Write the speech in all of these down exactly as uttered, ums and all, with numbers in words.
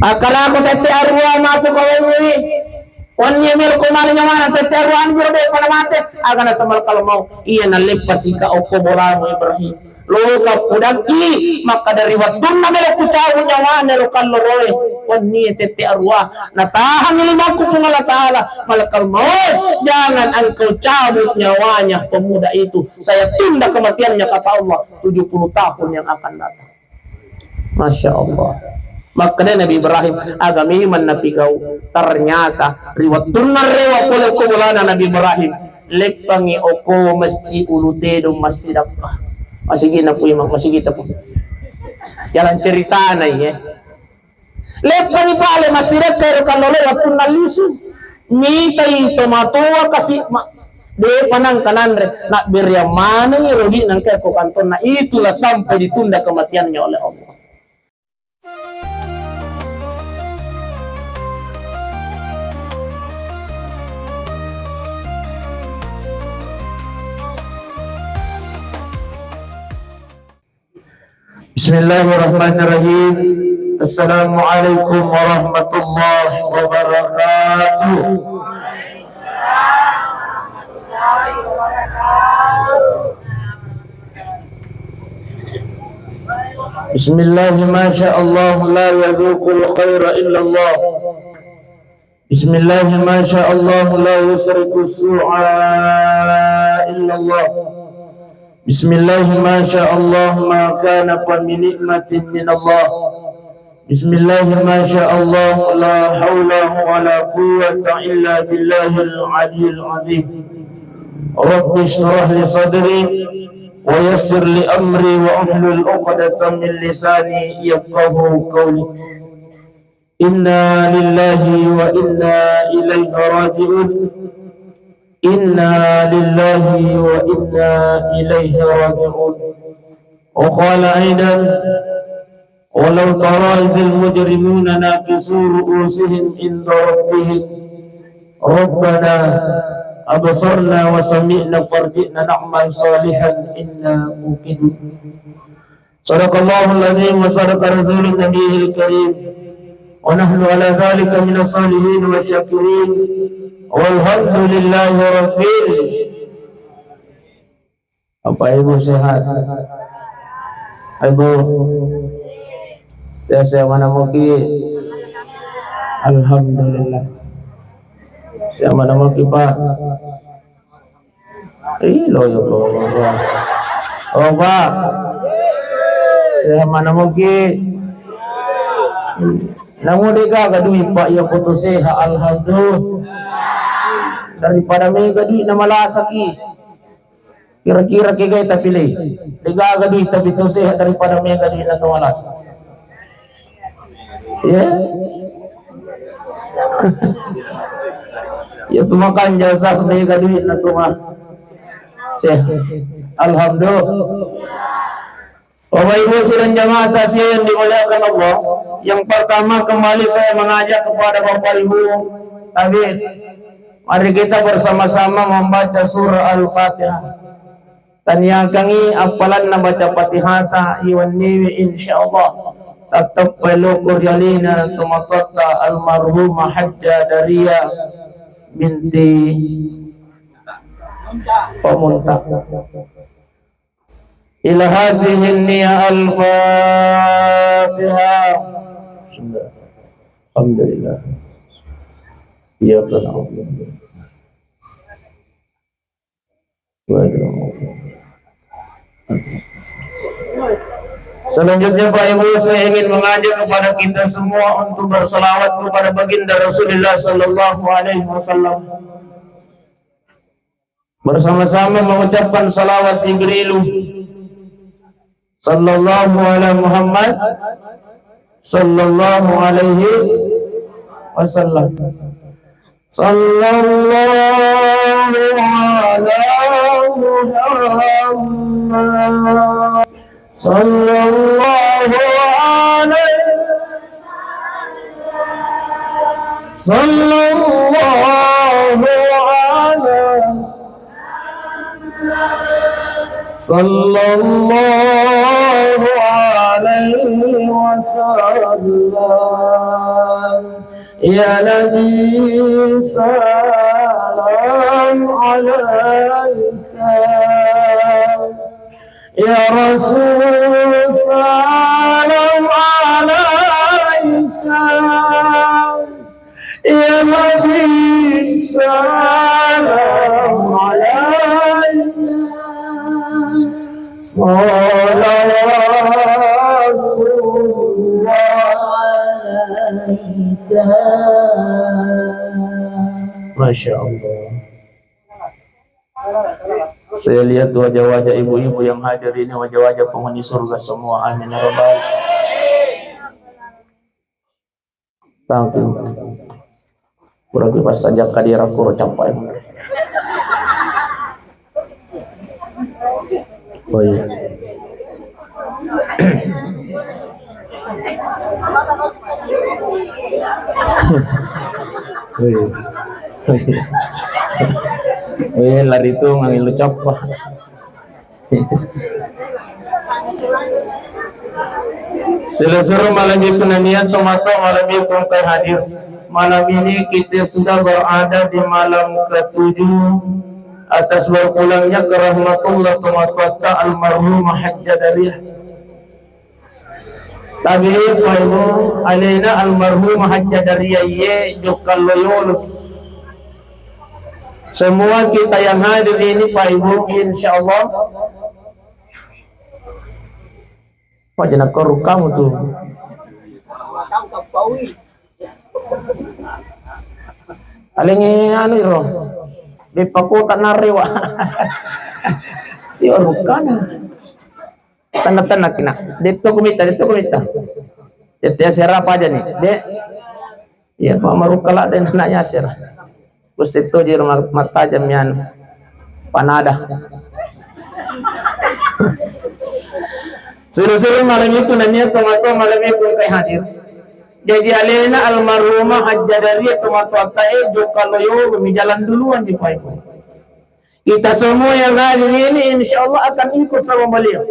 Akkalako tette arua matu kawenniwi. Wenni melo ko male nyawana tette arua anu jero de pada mate. Aga nasaba malakal maut. Iya naleppasika okko bolamu Ibrahim. Loka pudakki, makkada ri wettunna melo kucabu nyawana ro kalloroe. Wenni tette arua. Natahangi limakku Puang Allah Ta'ala. Malakal maut, jangan engkau cabut nyawanya pemuda itu. Saya tunda kematiannya, kata Allah, tujuh puluh tahun yang akan datang. Masya Allah. Makkeda Nabi Ibrahim, aga memang napigau. Ternyata ri wettunna rewa pole ko bolana Nabi Ibrahim, leppangi oko masjid Ulu Tedong massidakka. Masigina pui, masigita pui. Jalan ceritana iye. Leppangi pale massidakka ero kallolo wettunna lisu. Mitai tomatoa kasi ma-, depa nangka nanre, nabberiang manengi rodi nangka ko kantonna, itulah sampai ditunda kematiannya oleh Allah. Bismillahirrahmanirrahim. Assalamualaikum warahmatullahi wabarakatuh. Bismillah, masya Allah, la yadzuqul khaira illallah. Bismillah, masya Allah, la yusriku su'a illallah. Bismillah, masya Allah, ma kana fa min ni'matin min Allah. Bismillah, masya Allah, la haula wa la quwwata illa billahil aliyyil azim. Rabbi shrah li sadri wa yassir li amri wa ahlul uqdatan min lisani yafqahu qawli. Inna lillahi wa inna ilaihi raji'un. Inna lillahi wa inna ilaihi raji'un. Wa qala aidan, walau tara izil mujrimuna nakisu ru'usihim inda rabbihim. Rabbana absarna wa sami'na farji'na na'mal salihan inna muqinun. Sadaqallahul azim wa sadaqa rasulun nabiyil karim. Wa nahnu ala dzalika minas salihin wa syakirin. Walhamdulillahi rabbil. Apa Ibu sehat? Ibu sehat-sehat mana muki? Alhamdulillah. Sehat mana muki, Pak? Ih, loyo, loyo, loyo. Oh, Pak. Sehat mana muki? Namu de gaga duit, Pak, ya foto sehat, alhamdulillah. Daripada mega duit na malasaki. Kira-kira kegai tapi le. De gaga duit tapi to sehat daripada mega duit na to malasaki. Ya. Ya tu makanja sas mega duit na tu mah. Sehat. Alhamdulillah. Bapak Ibu sidang jamaah takziah yang dimuliakan Allah, yang pertama kembali saya mengajak kepada Bapak Ibu, tapi mari kita bersama-sama membaca surah Al-Fatihah. Taniakangi appalanna baca Fatihata iwenniwi, insyaallah tatteppai loko ri alena tomatoatta almarhumah Hajjah Daria binti Pamunta. Ila hazihi niyah. Al-Fatihah. Alhamdulillah. Iyyaka na'budu. Selanjutnya, Pak Ibu, saya ingin mengajak kepada kita semua untuk bersalawat kepada Baginda Rasulullah sallallahu alaihi wasallam. Bersama-sama mengucapkan salawat Jibrilu. Sallallahu ala Muhammad, sallallahu alaihi wasallam. Sallallahu ala Muhammad, sallallahu alaihi, sallallahu ala, sallallahu alaihi Salam, ya Nabi, salam alaika. Ya Rasul, salam alaika. Ya Habib, salam alaika. Salawatullah alaika. Masya Allah. Saya lihat wajah-wajah ibu-ibu yang hadir ini, wajah-wajah penghuni surga semua. Amin ya rabbal. Thank you. Kurang pas saja kadira kuro campai. Oh iya. Oh iya. Oh iya, lari tu ngambil ucap. Silessureng malebbiku nennia tomatoa malebbiku engkae hadir. Malam ini kita sudah berada di malam ketujuh atas berpulangnya ke rahmatullah tomatoatta almarhumah Hajjah Dariah. Tapi Pak Ibu, alena almarhumah Hajjah Dariah ye jokka loyolo. Semua kita yang hadir ini Pak Ibu, insya Allah. Wah, jangan korup kamu tuh. Alengi anu iro. Beppa kota narewa. Yo rukana. Tenna-tenna kina. Detto kumita, detto kumita. Detto ya siapa aja nih, Dek? Iya, Pak Marukala dan anaknya sira. Buset tu jiro ma-, matajam yan panada. Suruh-suruh malam itu nanya tomatoa malam itu kai hadir. Jadi alena almarhumah Hajjah Dariah tomatoatta e jokka loyolo mi jalan duluan di Pak Ibu. Kita semua yang hadir ini insya Allah akan ikut sama beliau.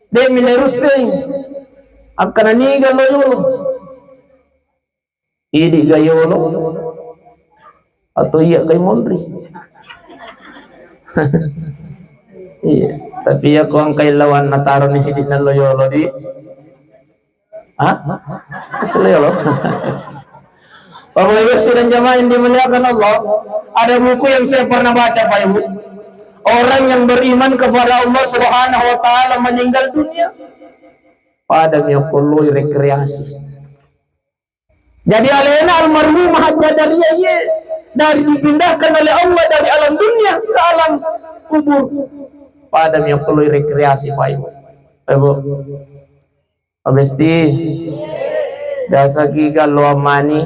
Dek mileruseng akan niga loyolo. Idi ga yolo atau iya ga monri? Iya, tapi ya ko engkai lawan nataro ni idi nallo yolo di. Hah? Asli yolo. Bapak Ibu sidang jamaah yang dimuliakan Allah, ada buku yang saya pernah baca, Pak Ibu. Orang yang beriman kepada Allah Subhanahu wa Ta'ala meninggal dunia, pada miokoloi rekreasi. Jadi alena almarhumah Hajjah Dariah ye dari dipindahkan oleh Allah dari alam dunia ke alam kubur. Pada miokoloi rekreasi, Pak Ibu. Ibu. Abesti. Biasa ki kalau amani.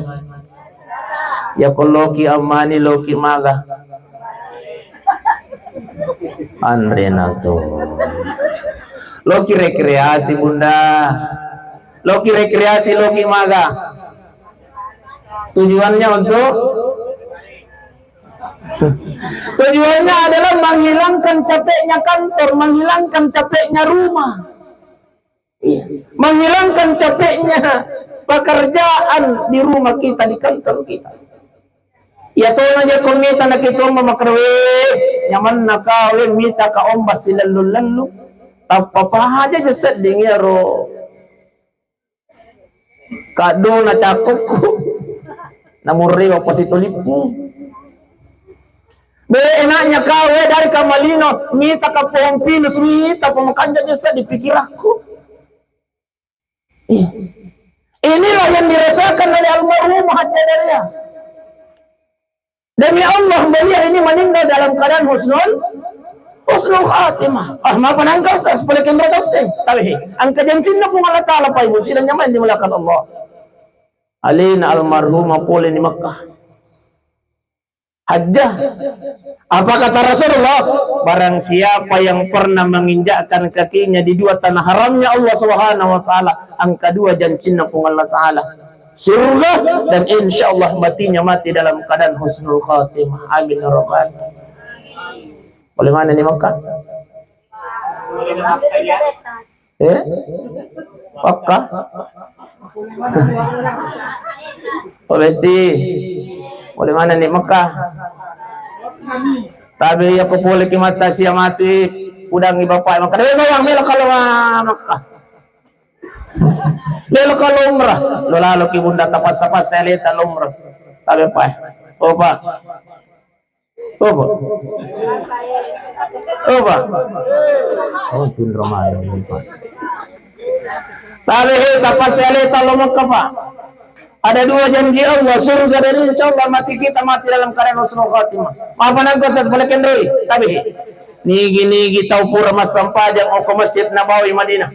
Ya kalau ki amani lo ki maga. Anre na to. Loki rekreasi, Bunda. Loki rekreasi, loki maga. Tujuannya untuk tujuannya adalah menghilangkan capeknya kantor, menghilangkan capeknya rumah. Iya. Menghilangkan capeknya pekerjaan di rumah kita, di kantor kita. Iya tona je ko mita na kitu omba makkeda, "Weh, nyamanna kau, weh, mita ka omba silellu-lellu." Tappa paja je sedding iyaro. Kaddo na cakukku. Namurri wa pasitolippu. Be enaknya kau, eh, dari kamalino, mita ka pohon pinus, mita pemakanja desa di pikiranku. Iya. Inilah yang dirasakan oleh almarhum Hajjah Dariah. Demi Allah, beliau ini meninggal dalam keadaan husnul, husnul khatimah. Ah, maaf, nangka Ustaz, boleh kendra Ustaz. Tapi, angka jancinna Puang Allah Ta'ala, Pak Ibu, sidang jamaah yang dimuliakan Allah. Alina almarhumah pole di Mekah. Hajjah. Apa kata Rasulullah? Barang siapa yang pernah menginjakkan kakinya di dua tanah haramnya Allah Subhanahu wa Ta'ala, angka dua jancinna Puang Allah Ta'ala, surga, dan insya Allah matinya mati dalam keadaan husnul khatimah. Amin ya rabbal. Boleh mana di Mekah? Eh? Mekka. Pak Besti, boleh mana ni Mekka? Tapi iya ko pole ki mata sia mati, udangi bapak Mekka. Dia sayang melo kalau Mekka. Melo kalau umrah. Lo lalo ki bunda tapassa-passa leta lo umrah. Tapi apa? Oh, Pak. Coba. Coba. Oh, pinro mano, Pak. Tapi he, tapasele talo Mekka, Pak. Ada dua janji Allah, surga dan insya Allah mati kita mati dalam keadaan husnul khatimah. Maaf, nangko saya boleh kendri. Tapi he, nigi-nigi tau pura massempajang oko Masjid Nabawi Madinah.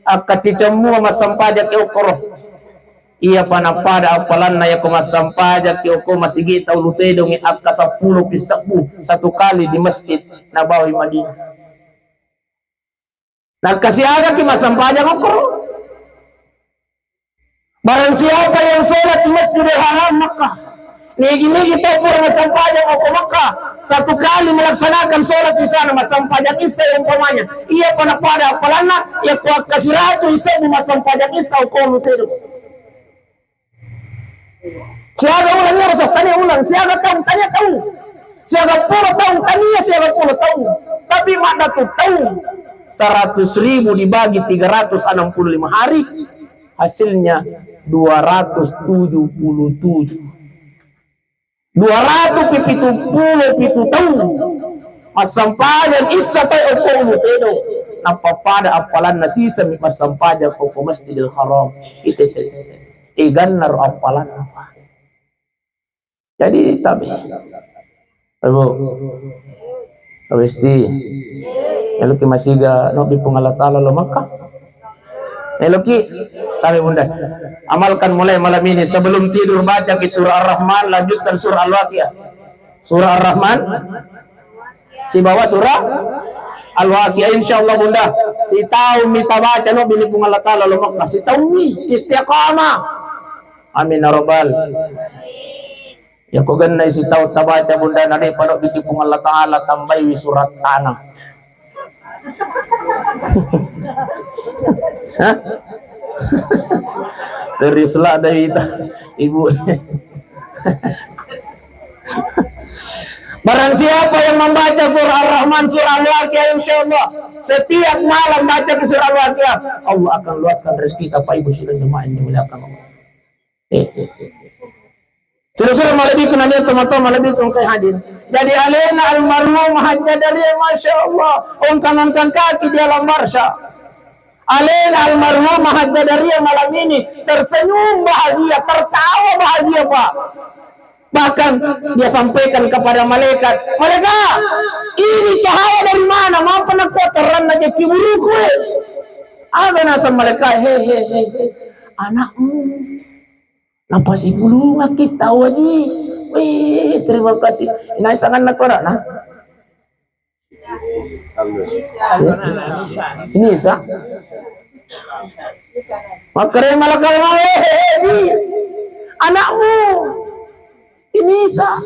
Akka cicemmu massempajang ke okoro. Iyapa napada appalanna yako massampajaki okko masigita ulu tedongnge akka seppulo pi sebbu satu kali di Masjid Nabawi Madinah. Nakkasiagaki massampajang okko. Barang siapa yang sholat di Masjidil Haram Makkah, nigi-nigi tau pura massampajang okko Makkah, satu kali melaksanakan sholat di sana, massampajang isya umpamanya, iyapa napada appalanna, yako akka siratu isya massampajang isya okko ulu tedong. Siaga uleng ero sastania uleng, siaga taung tania taung, siaga pulo taung tania siaga pulo taung, tapi maddatu taung seratus ribu dibagi tiga ratus enam puluh lima hari, hasilnya dua ratus tujuh puluh tujuh. Dua ratus pitu puluh pitu taung massampajang isya tae okko ulu tedong, nappapada appalanna sisami massampajang okko Masjidil Haram. Ite, ite, ite. Egannaro appalanna, Pak. Jadi tabe. Ibu. Abesti. Meloki masiga nobbi Puang Allah Taala lo Makkah. Meloki. Tabe, Bunda. Amalkan mulai malam ini, sebelum tidur baca ki surah Ar-Rahman, lanjutkan surah Al-Waqiah. Surah Ar-Rahman. Sibawa surah Al-Waqiah, insya Allah, Bunda. Sitaung mi tabaca nobbi ni Puang Allah Taala lo Makkah. Sitaung mi istiqamah. Amin ya rabbal. Yako gennai sitaung tabaca, Bunda, na depa nobbi ki Puang Allah Taala tambaiwi surat tanah. Hah? Serius lah dari itu, Ibu. Barang siapa yang membaca surah Ar-Rahman, surah Al-Waqiah, insya Allah setiap malam baca surah Al-Waqiah, Allah akan luaskan rezeki, Bapak Ibu sidang jemaah yang dimuliakan Allah. Eh, eh, eh. Sura-sura malebbiku nania tomatoa malebbiku engkae hadir. Jadi alena almarhum Hajjah Daria, masya Allah, ongkang-ongkang kaki di alam barzah. Alena almarhum Hajjah Daria malam ini tersenyum bahagia, tertawa bahagia, Pak. Bahkan dia sampaikan kepada malaikat, "Malaikat, ini cahaya dari mana? Mapa nakuat terang aja kiburuku, eh?" Ada nasa malaikat, "He, he, he, he, anakmu." Napasipulungakki tau, Aji. Wih, terima kasih. Inai sanganna ko anakna? Ini Isa. Makere malakal mawe, Aji. Anakmu. Ini Isa.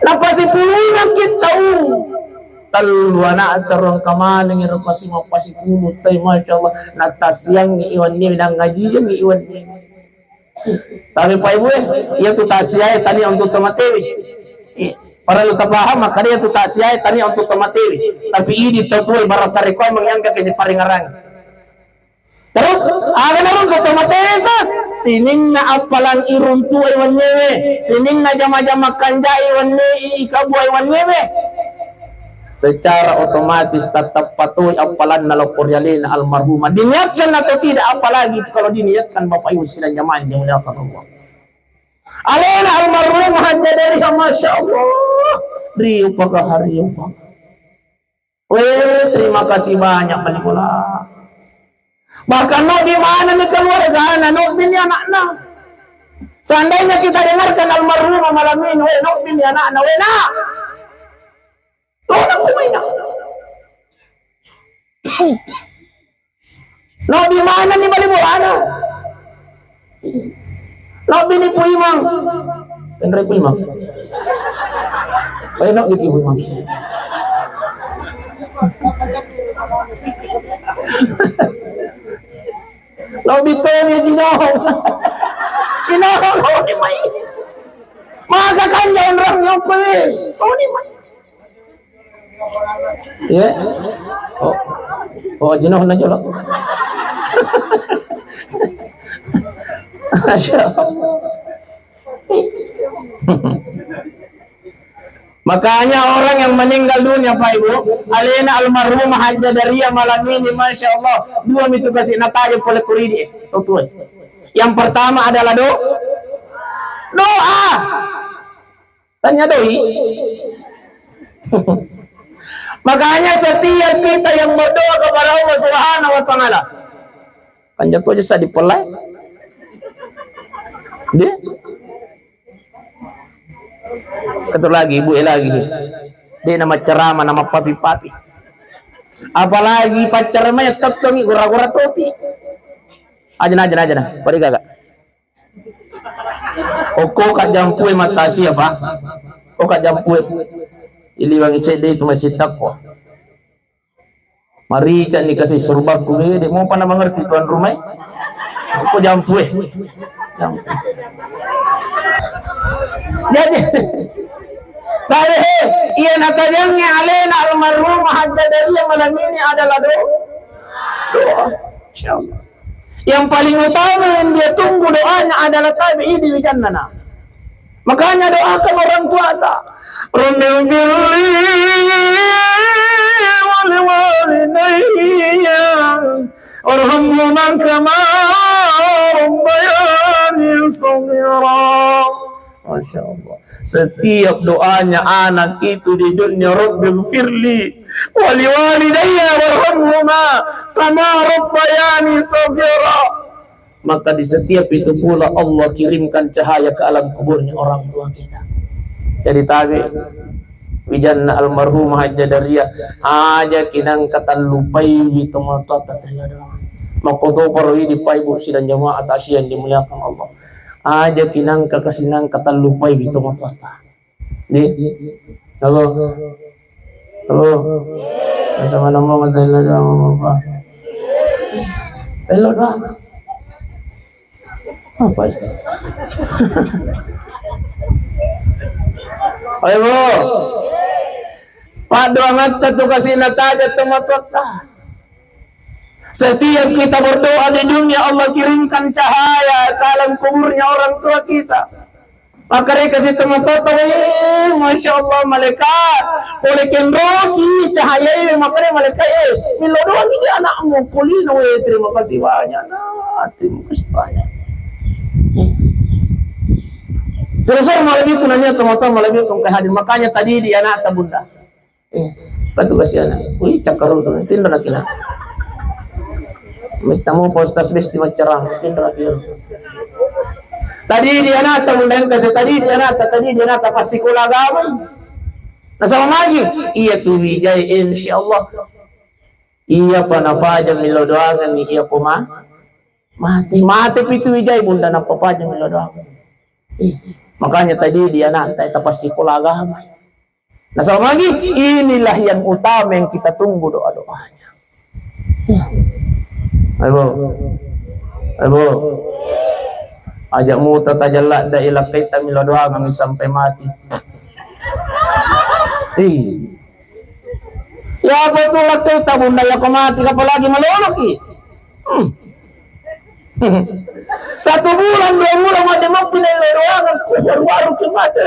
Napasipulungakki tau. Tellu anak terong kamaneng ero pasi mappasipulu tai, masya Allah. Natasiangi iwanni, nangajiangi iwanni. Tapi Pak Ibu, eh, iya tu tasiae tania untuk tomatewi. Eh, parellu tapaham, makkeda iya tu tasiae tania untuk tomatewi. Tapi idi tau pole barasa rekua mengangka ke siparingarang. Terus, aga naruntu to mate Yesus? Sininna appalang iruntu'i wenniewe, sininna jama-jama kanjai wenniewe, ikabuai wenniewe. Secara otomatis tattappa toi appalanna lao ri alena almarhumah. Diniatkan atau tidak, apalagi itu kalau diniatkan, Bapak Ibu sidang jamaah yang dimuliakan Allah. Alena almarhumah Hajjah Daria, masya Allah. Riupaka, riupaka. Weh, terima kasih banyak, Bali Bola. Bahkan nobbi manenni keluargana, nobbi ni anakna. Seandainya kita dengarkan almarhumah malam ini, weh, nobbi ni anakna, weh, nak. Lo nak kumai, nak. Nobbi manenni Bali Bolana. Nobbi ni Puimang. Enre Puimang. Ayo nobbi ki Puimang. Lo bitoni jinohong. Jinohong lo ni mai. Maka kanja onrang nyokko we. Lo ni mai. Iya. Oh. Oh, jinohong na jolo. Masya Allah. Makanya orang yang meninggal dunia, Pak Ibu, alena almarhumah Hajjah Daria malam ini, Masya Allah, dua mitu kasih nataja pole kuridi, eh, tutu, eh. Yang pertama adalah do-, doa. Tanya doi. Makanya setiap kita yang berdoa kepada Allah Subhanahu wa Ta'ala, kan jatuh aja saya dipelai. Dia Ketur lagi, ibu e lagi. Dia nama ceramah, nama papi-papi. Apalagi pacar mah ya tettongi gura-gura topi. Aja na, aja na, aja na. Pada gaga. Oko kak jampu e mata siapa? Oko kak jampu e. Iliwang cedde itu masih takwa. Marica ni kasi surbakku, eh, de mopa na mangerti tuan rumah e. Ko jampu e. Jampu. Jadi, tapi, eh, iya natajangnge alena almarhumah Hajjah Daria malam ini adalah do-, doa. Insya Allah. Yang paling utama yang dia tunggu doanya adalah tabi idi wijanna. Makanya doakan orang tua ta. Rabbighfirli wa liwalidayya warhamhuma kama rabbayani shaghira. Masya Allah. Setiap doanya anak itu di dunia, Rabbighfirli wa liwalidayya warhamhuma kama rabbayani shaghira. Maka di setiap itu pula Allah kirimkan cahaya ke alam kuburnya orang tua kita. Jadi tabe wijanna almarhumah Hajjah Daria, aja kinangka tallupai wi tomatoatta tella doang. Makkotoparo idi Pak Ibu sidang jamaah takziah yang dimuliakan Allah. Aja kinangka kasinangka tallupai wi tomatoatta. Di. Halo. Halo. Sama nama mata tella doang apa? Tella doang. Apa itu? Ayo, Bu. Paddoangatta tu kasi nataja tomatoatta. Setiap kita berdoa di dunia, Allah kirimkan cahaya ke alam kuburnya orang tua kita. Makare kasi tomatoatta, eh, Masya Allah, malaikat. Pole kenrosi cahaya ini, makare malaikat, eh, millau doang ini anakmu, kulino, eh, terima kasih banyak, nak. Terima kasih banyak. Terus saya malah bikin nanya tomatoatta, malah bikin ke hadir. Makanya tadi di anak ta bunda. Eh, batu kasihan. Wih, cakkarung tu. Tinro nakina. Mitta mo postas besti macerang. Tinro nakina. Tadi di anak ta bunda yang kata tadi di anak ta, tadi di anak ta pasti sekolah agama. Nah, sama lagi. Iya tu wijai, insya Allah. Iya pa napaja millau doangan ni iya koma. Mati, mati pitu wijai bunda napapaja millau doangan. Ih, makanya tadi di anak ta pasti sekolah agama. Nasaba magi, inilah yang utama yang kita tunggu doa-doanya. Ayo, ayo, aja muta tajalla da ila kita millau doangan sampai mati. Ih. Ya betul lah kita bunda ya kau mati apalagi maloloki. Hmm. Satu bulan, dua bulan, mate mappi nai ruangan, ku baru-baru ki mate.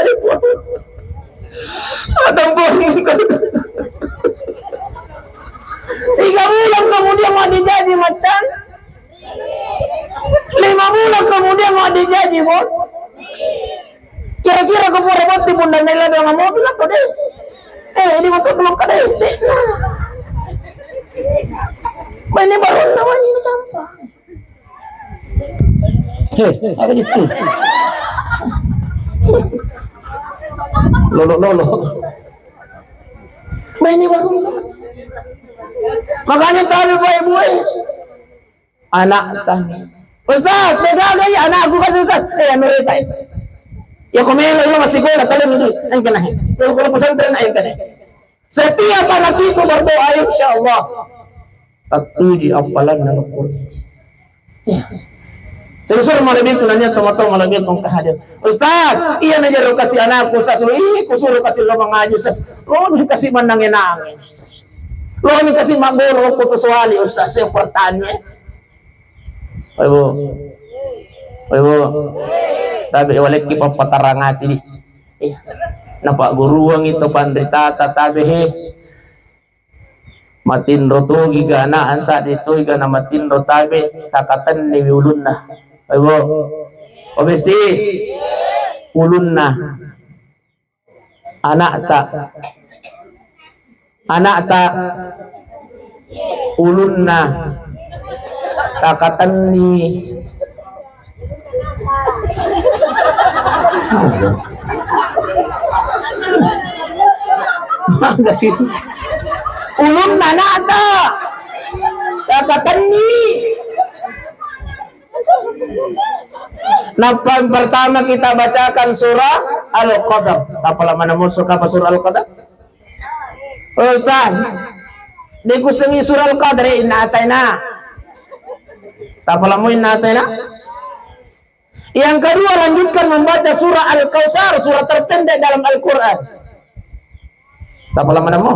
Ada pun. Tiga bulan kemudian mau dijaji macan. Lima bulan kemudian mau dijaji, Bos. Kira-kira ko pura botting bunda mela doang mobil atau deh? Eh, ini motor belum kada, deh. Nah. Ini baru namanya ini gampang. Heh, apa itu? Lolo-lolo. Main di warung. Makanya tahu Bapak Ibu, eh. Anak tani. Ustaz, tega gak ya anakku kasih Ustaz? Eh, anu reta. Ya komelo lo masih sekolah kalian ini. Engkau nahi. Kalau kalau pesantren engkau nahi. Setiap anak itu berdoa, insya Allah tertuju hafalanna Al-Quran. Iya. Suru-suru malebbiku nania tomatoa malebbiku engka hadir. Ustaz, iya na jaro kasi anakku, Ustaz. Ih, kusuru kasi lo mangaji, Ustaz. Lo ni kasi manange-nange, Ustaz. Lo ni kasi magguru ko to soali, Ustaz. Saya pertanyaan. Oi, Bu. Oi, Bu. Tabe walekki pappatarangati di. Iya. Napagguruangngi to panritata tabe he. Matinro togi ga ana anta de togi ga na matinro tabe takatenni ulunna. Oi, Bu. O besti. Ulunna. Anakta. Anakta. Ulunna. Takatenni. Ulunna anakta. Takatenni. Nappa yang pertama kita bacakan surah Al-Qadar. Tapala mana musuh apa surah Al-Qadar? Ustaz, dikusengi surah Al-Qadar, inna ataina. Tapala mu inna ataina. Yang kedua, lanjutkan membaca surah Al-Kautsar, surah terpendek dalam Al-Quran. Tapala mana mu?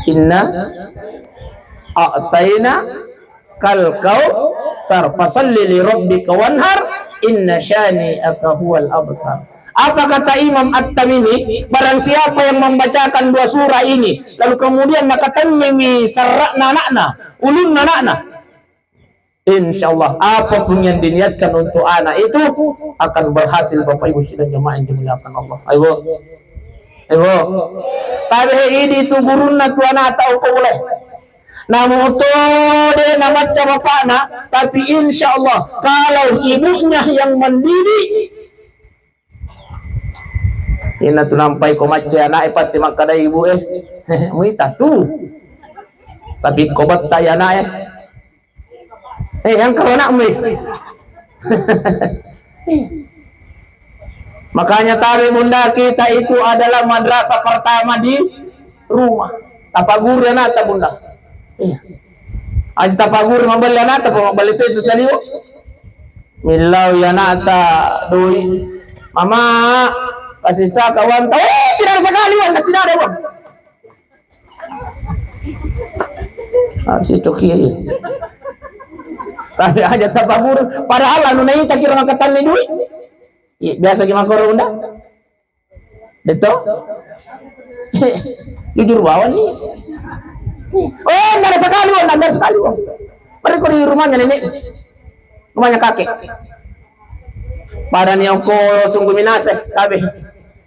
Inna a'taina kal kautsar, fasalli li rabbika wanhar, inna syani'aka huwal abtar. Apa kata Imam At-Tamimi? Barang siapa yang membacakan dua surah ini, lalu kemudian nakatennimi serra'na anakna, ulunna anakna, insya Allah, apapun yang diniatkan untuk anak itu akan berhasil, Bapak Ibu sidang jamaah yang dimuliakan Allah. Ayo, Bu. Ayo, Bu. Tabe idi tu gurunna tu anak tau ko boleh. Namu to de namacca bapakna, tapi insya Allah kalau ibunya yang mendidik, Inna tu nampai ko macca anak e pasti makkada ibu e. Muita tu. Tapi ko betta ya anak e. Eh, yang karo anakmu e. Makanya tabe bunda kita itu adalah madrasah pertama di rumah. Tapaguru anak ta bunda. Iya. Aja tapaguru mabelli anak ta, mabelli tu itu saliwa. Millau ya anak ta doi. Mama, kasih sa kawan ta. Eh, tidak ada sekali, Wan. Tidak ada, Wan. Ah, situ kiai. Tapi aja tapaburu. Padahal anu naita kira makatanni duit. Iya, biasa ki makoro unda. Betul? Jujur bawang ni. Oh, nggak ada sekali, Wan. Nggak ada sekali, Wan. Mereka di rumahnya nenek. Rumahnya kakek. Pada ni okko sungguh minasa, tapi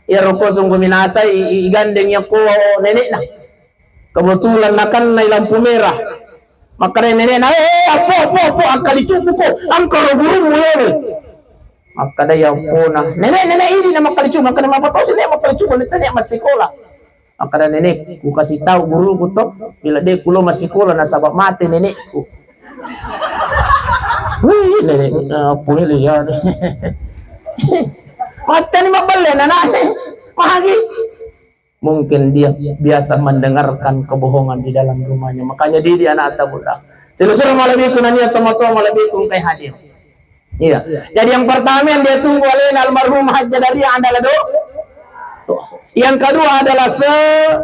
ya roko sungguh minasa, i- i- igandeng okko nenekna. Kebetulan nakennai lampu merah. Makkada nenekna, "Eh, apa, apa, apa, angkali cupu ko, angkaro gurumu ini." Makkada ya pona, "Nenek, nenek ini nama kali cupu." Makkada, "Apa tau sih, Nek, makkali cupu, nenek masih sekolah." Makkada nenekku, "Kasih tahu guruku to, bila de kulo masih sekolah nasaba mate nenekku." Wih, nenek, apa ini ya? Macam ni mabelle anak. Magi. Mungkin dia biasa mendengarkan kebohongan di dalam rumahnya. Makanya didik anak ta bunda. Selusur malebbiku nania tomatoa malebbiku engkai hadir. Iya. Jadi yang pertama yang dia tunggu oleh almarhum Hajjah Daria adalah do-, doa. Yang kedua adalah se-,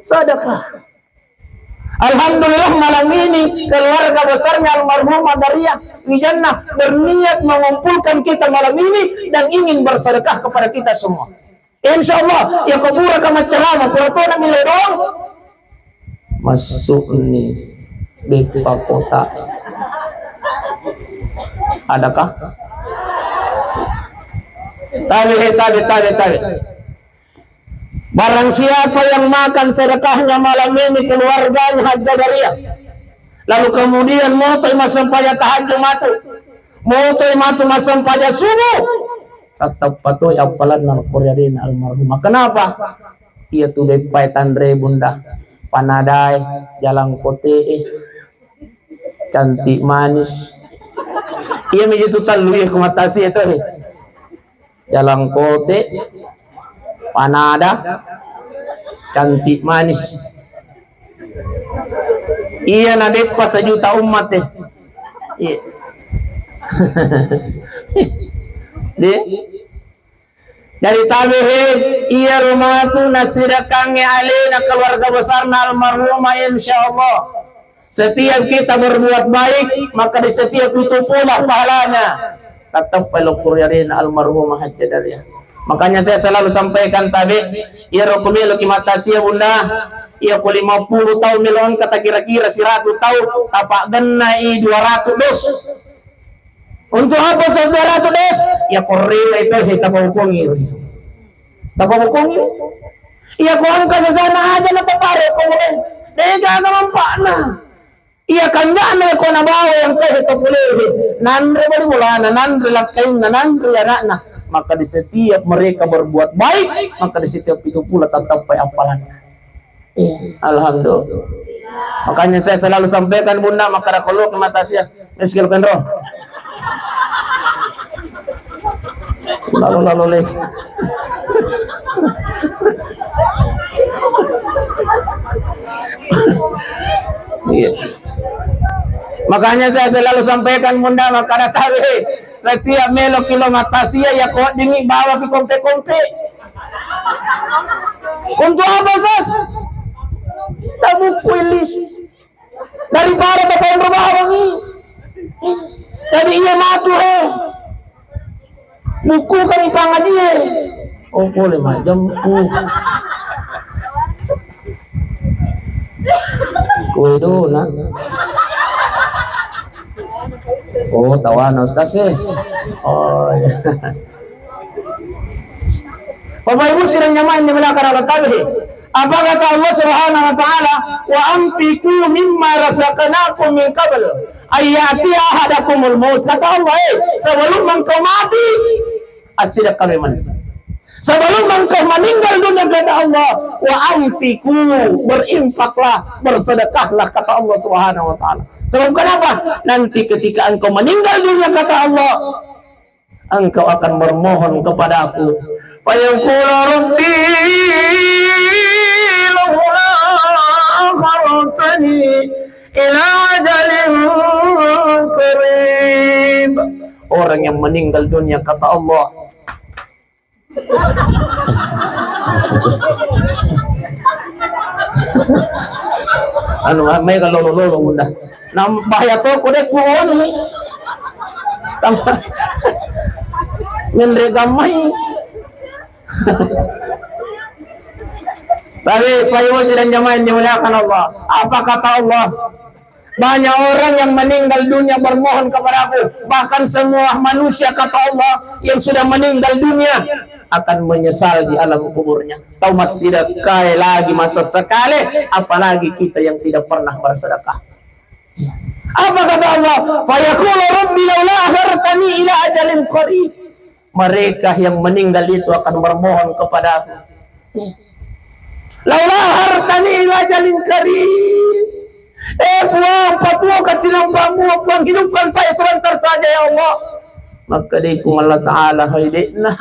sedekah. Alhamdulillah malam ini keluarga besarnya almarhumah Daria Wijanna berniat mengumpulkan kita malam ini dan ingin bersedekah kepada kita semua. Insya Allah, ya kubura ka maccarama, pura tona milo doang. Masuk ni beppa kota. Adakah? Tabe, tabe, tabe, tabe. Barang siapa yang makan sedekahnya malam ini keluarganya Hajjah Daria, lalu kemudian motoi massempajang tahajud matu, motoi matu massempajang subuh, tetap patoi appalanna almarhumah. Kenapa? Iya tu beppae tanre bunda, panadae, jalangkote e, cantik manis. Iya mi itu tallu iya kumatasi itu. Jalangkote, panada, cantik manis. Iya na deppa sejuta umat e. Iya. De. Jadi tabe he, iya rumah tu nasidakangnge alena keluarga besarna almarhumah, insya Allah. Setiap kita berbuat baik, maka di setiap itu pula pahalanya. Tatappai lo kuriarena almarhumah Hajjah Dariah. Makanya saya selalu sampaikan tabe, iya ro ku melo ki matasia bunda, iya ku lima puluh tahun melo engka kira-kira siratu tahun, tapa genna i dua ratus dos. Untuk apa saya dua ratus dos? Ya korrewa itu saya tapa hukungi. Tapa hukungi. Iya ku engka sesana aja na tapare ko boleh. Dega na manfaatna. Iya kanjana ko nabawa yang kese to kulehe, nanre bali bolana, nanre lakkainna, nanre anakna. Maka di setiap mereka berbuat baik, maka di setiap itu pula tatappai appalanna. Iya, alhamdulillah. Makanya saya selalu sampaikan bunda, maka ada kolok mata sia, miskin kenro. Lalu-lalu lagi. Iya. Makanya saya selalu sampaikan bunda, maka ada tabe. Setiap melo kilo matasia ya ko dingi bawa ki kompe-kompe. Untuk apa sas? Tabukku ilis. Daripada tapainro bawangi. Jadi iya matu he. Buku kami pangaji he. Oh boleh macam. Kue dona. Oh tawana ustaz eh. Oh iya. Bapak Ibu sidang jamaah yang dimuliakan Allah tabe. Apa kata Allah Subhanahu wa taala? "Wa anfiqu mimma razaqnakum min qabl an ya'tiya ahadakumul maut." Kata Allah, eh, sebelum engkau mati, assidak kami mani. Sebelum engkau meninggal dunia kata Allah, "Wa anfiqu," berinfaklah, bersedekahlah kata Allah Subhanahu wa taala. Sebab kenapa? Nanti ketika engkau meninggal dunia kata Allah, engkau akan bermohon kepadaku. Fayaqulu rabbi laula akhartani ila ajalin qarib. Orang yang meninggal dunia kata Allah. Anu, mai kalau lolo bunda. Nambah ya toko deh kuon. Tambah menre gamai. Tapi Pak Ibu sidang jamaah yang dimuliakan Allah, apa kata Allah? Banyak orang yang meninggal dunia bermohon kepadaku, bahkan semua manusia kata Allah yang sudah meninggal dunia akan menyesal di alam kuburnya. Tau massidekka lagi masa sekali, apalagi kita yang tidak pernah bersedekah. Apa kata Allah? Fayaqulu rabbi laula akhartani ila ajalin qarib. Mereka yang meninggal itu akan bermohon kepadaku, laula akhartani ila ajalin qarib. Eh Puang, patuo kacinang pamua Puang, hidupkan saya sebentar saja ya Allah. Maka diikung Allah Ta'ala, hai de'na.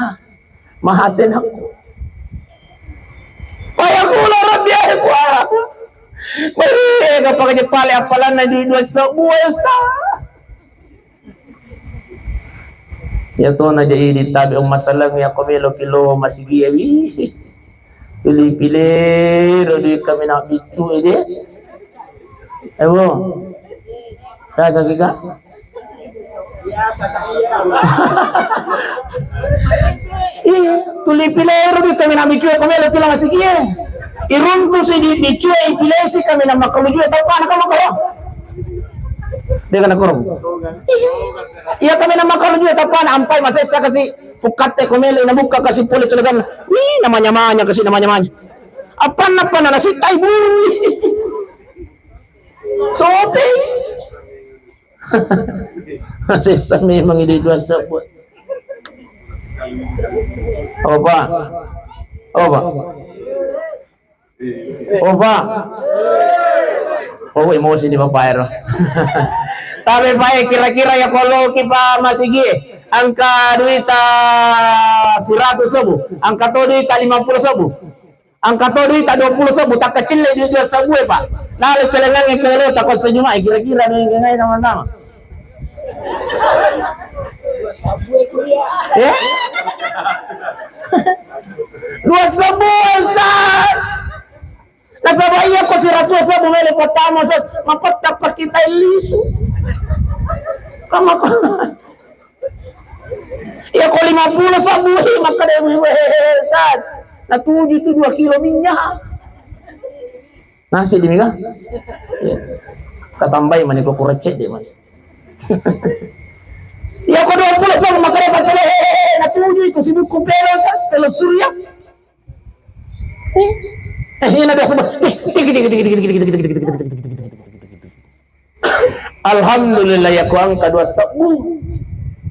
Mahatenakku. Fayaqulu rabbi, eh Puang. Mereka pakai jepale apalanna di dua sebuah ustaz. Ya to na jadi tabe umma saleng ya ko melo kilo masigi ya wi. Pile-pile ro dui kami na biccu ede. Ebo. Rasa kika? Iya, tuli pile ro dui kami na biccu ko melo kilo masigi ya. Iruntu si di biccu ipilesi kami na makaluju tau pana kama karo. Dia kena kurung. Iya kami na makaluju tau pana ampai masessa kasi. Pukatte ko melo na bukka kasi pole celegan. Wih namanya-manya kasi namanya-manya. Apa napa na nasittai bui. Sope. Sessa memang ini dua sebut. Opa. Opa. Opa. Oh, emosi ni Bapak Ero. Tapi Pak, kira-kira ya kalau kita masigi angka duita seratus ribu, angka to duita lima puluh ribu. Angka to duita dua puluh ribu, tak kecil duit dua ribu, Pak. Lalu celengangnge kelo, takut sejuma'i, kira-kira dengan ngai sama-sama. Eh? Dua sebbu, Ustaz. Nasaba iya ko siratu sebbu melo pertama, Ustaz, mapetta pakita lisu. Kama ko. Iya ko lima puluh sebbu, makkeda, "Weh, weh, Ustaz. Natuju itu dua kilo minyak." Nasi dimi ga? Iya. Katambai mani ko kurecce de mani. Iya ko dua puluh sebbu makkeda, "Weh, weh, weh, natuju itu sibukku pelo, Ustaz, pelo surya." Eh, eh, ini ada sebut. Tiki, tiki, tiki. Alhamdulillah, iya ko engka dua sebbu.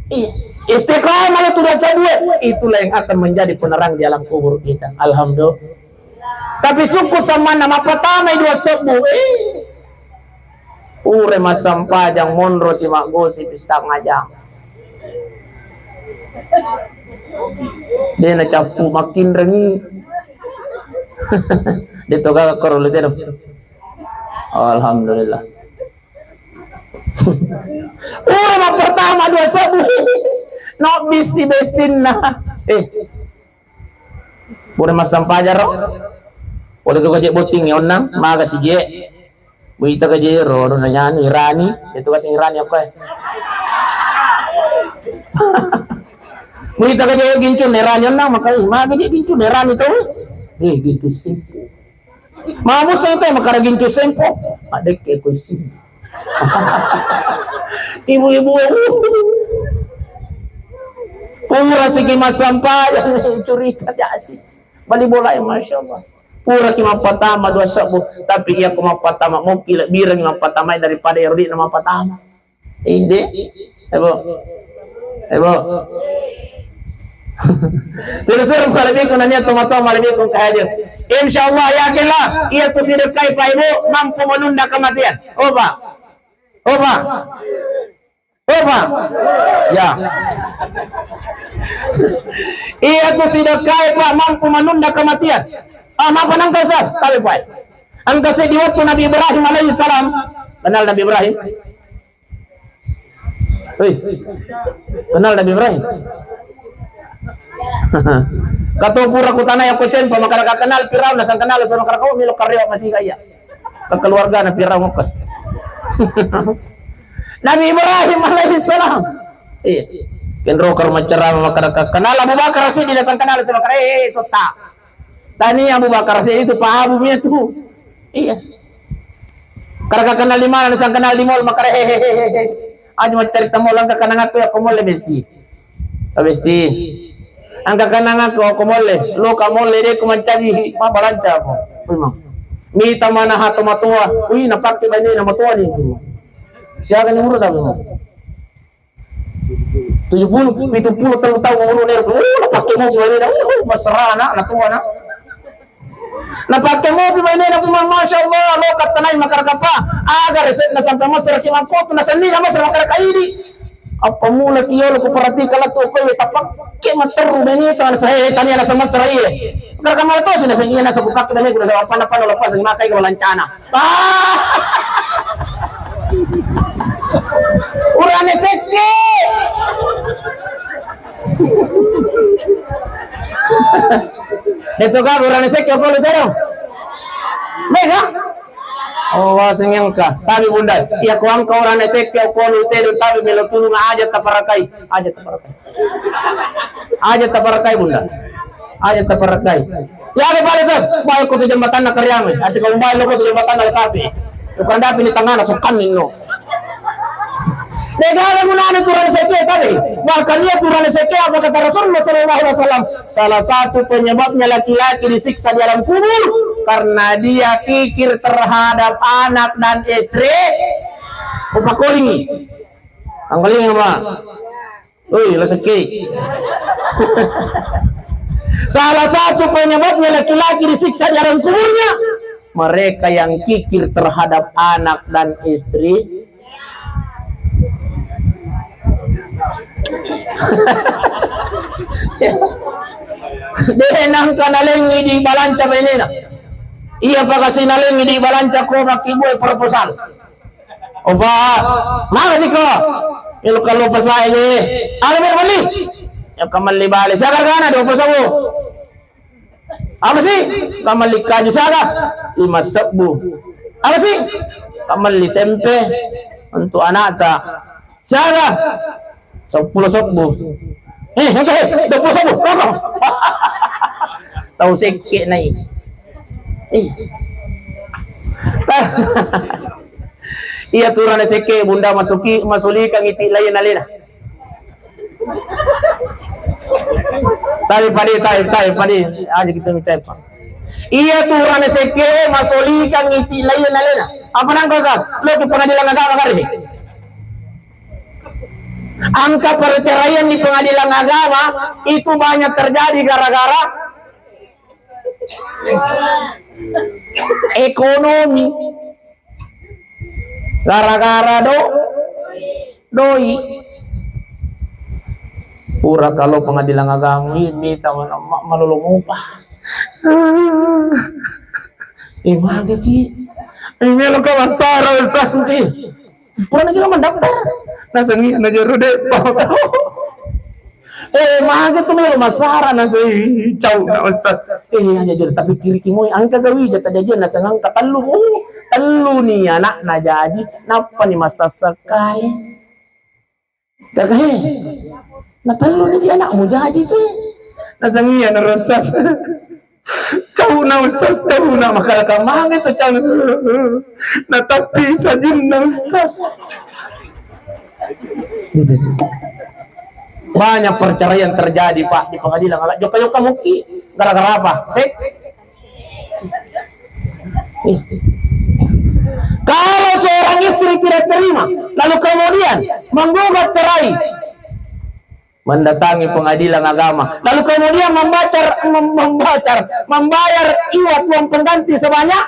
Iya. Istiqamah itu dua sebbu. Itulah yang akan menjadi penerang di alam kubur kita. Alhamdulillah. Tapi sukku samanna mappatamai dua sebbu. Eh. Pura massempajang monro si maggosi pista ngajang. De nacappu makkinrengi. De to gaga koro lu tero. Alhamdulillah. Pura mappertama dua sebbu. No bisi bestinna. Eh. Pura massempajang ro. Pura tu gaje botting ya onnang, maga si je. Muita gaje ro, ro nanyani irani, itu kasih irani apa? Muita gaje gincun irani onnang, makai maga je gincun irani tau. Eh, gitu simpu. Mamu saya teh makara gincu sempo. Adekke ko isi. Ibu-ibu. Pura siki massempajang curita jasi. Bali bola ya, Masya Allah. Pura ki mappatama dua sebbu, tapi iya ko mappatama mokki lebbirengi mappatama daripada erodi na mappatama. Eh, de. Ebo. Ebo. Suruh-suruh malebbiku nania toma-toma malebbiku ke hadir. Insya Allah, yakinlah, iya tu sidekkai Pak Ibu mampu menunda kematian. Oh, Pak. Oh, Pak. Oh, Pak. Ya. Iya tu sidekkai Pak mampu menunda kematian. Ah, maaf nangka sas, tapi Pak. Engka seddi waktu Nabi Ibrahim alaihi salam. Kenal Nabi Ibrahim? Hei, kenal Nabi Ibrahim? Kato pura kutana yang kucen, pemakaraka kenal Firaun, nasang kenal sama karaka, oh, milo karyo masih kaya. Ke keluarga Nabi Firaun apa? Nabi Ibrahim alaihi salam. Iya. Kenro kar macara makaraka kenal Abu Bakar sih, nasang kenal sama karaka, eh, eh, itu tak. Tania Abu Bakar sih itu Pak Abu itu. Iya. Karena kenal di mana, sang kenal di mall, makare hehehe. Aja mau cerita mall, angka kenang aku ya, aku mall besti. Besti. Angka kenang aku, aku mall. Lo ka mall deh, aku mencari ma balanca aku. Memang. Mita mana hato matoa, wih, napake bane na matoa ni. Siapa ni urut aku? Tujuh puluh, pitu puluh tellu taung umurna, uh, napake mopi bainena, uh, mesrana, natuana. Napake mopi bainena, puma, Masya Allah, lo kattanai makaraka pa, aga resepna sampai mesra ki mangkotu, nasenni na mesra makaraka idi. Apa mula ki yolo ku perhatikan la tu kowe tapake matteru baineta, nasa, eh, tania nasa mesra iye. Makaraka mala tosi nasa iye nasa ku pake baineta, nasa apa-apa lo lepas, makai ke lancana. Ah. Urane sekke. Itu kan urane sekke apa lu terong? Mega? Oh, wah, sing engka. Tapi bunda, iya ko engka urane sekke apa lu terong, tapi melo tulung aja taparakai. Aja taparakai. Aja taparakai, Bunda. Aja taparakai. Ya, ada pada, Ustaz. Baik ko tu jembatanna kariame. Ati ko baik lo ko tu jembatanna sapi. Bukan dapi di tengah, sukkan ninno. Degala gunana tu urane sekke tadi. Bahkan iya tu urane sekke, apa kata Rasulullah sallallahu alaihi wasallam? Salah satu penyebabnya laki-laki disiksa di alam kubur karena dia kikir terhadap anak dan istri. Upakolingi. Angkolingi, Pak. Oi, rezeki. Salah satu penyebabnya laki-laki disiksa di alam kuburnya, mereka yang kikir terhadap anak dan istri. De nangka nalengi di balanca bainena. Iya, pakasinalengngi di balanca ko makkibue proposal. Opa, mana siko? Ilu kalau pasai je. Ada ber beli. Ya, kamelli bale. Siapa gana dua puluh ribu? Apa sih? Kamelli kaju siaga? Lima sebbu. Apa sih? Kamelli tempe untuk anakta. Siaga? Seppulo sebbu. Eh, oke, dua puluh sebbu. Rokok. Tau sekke nai. Eh. Iya turane sekke bunda masuki masulikang iti lain alena. Tapi padi, tapi, tapi padi, aja kita minta apa. Iya turane sekke masulikang iti lain alena. Apa nang kau sa? Lo ke pengadilan agama kali. Angka perceraian di pengadilan agama itu banyak terjadi gara-gara ekonomi. Gara-gara do, doi. Pura kalau pengadilan agama ini mita ma-, ma-, malolo mupa. Eh, mage ki. Eh, melo ka masara sasuke. Purana kita mendaftar. Nasengi na jero de. Eh, mage tu melo masara nasengi cau na usas. Eh, aja jero tapi kiri kimoi angka gawi jata jajian naseng angka tellu. Oh, tellu ni anak na jaji. Napa ni masasa kali? Kaka he. Na tellu ni anakmu jaji tu. Nasengi na usas. Cauna, Ustaz, cauna. Makkadaka magi tu cauna. Natappi sajinna, Ustaz. Banyak perceraian terjadi, Pak, di pengadilan. Ala jokka-jokka muki. Gara-gara apa? Seks. Kalau seorang istri tidak terima, lalu kemudian menggugat cerai, mendatangi pengadilan agama, lalu kemudian membacar, mem-, membacar, membayar iwat uang pengganti sebanyak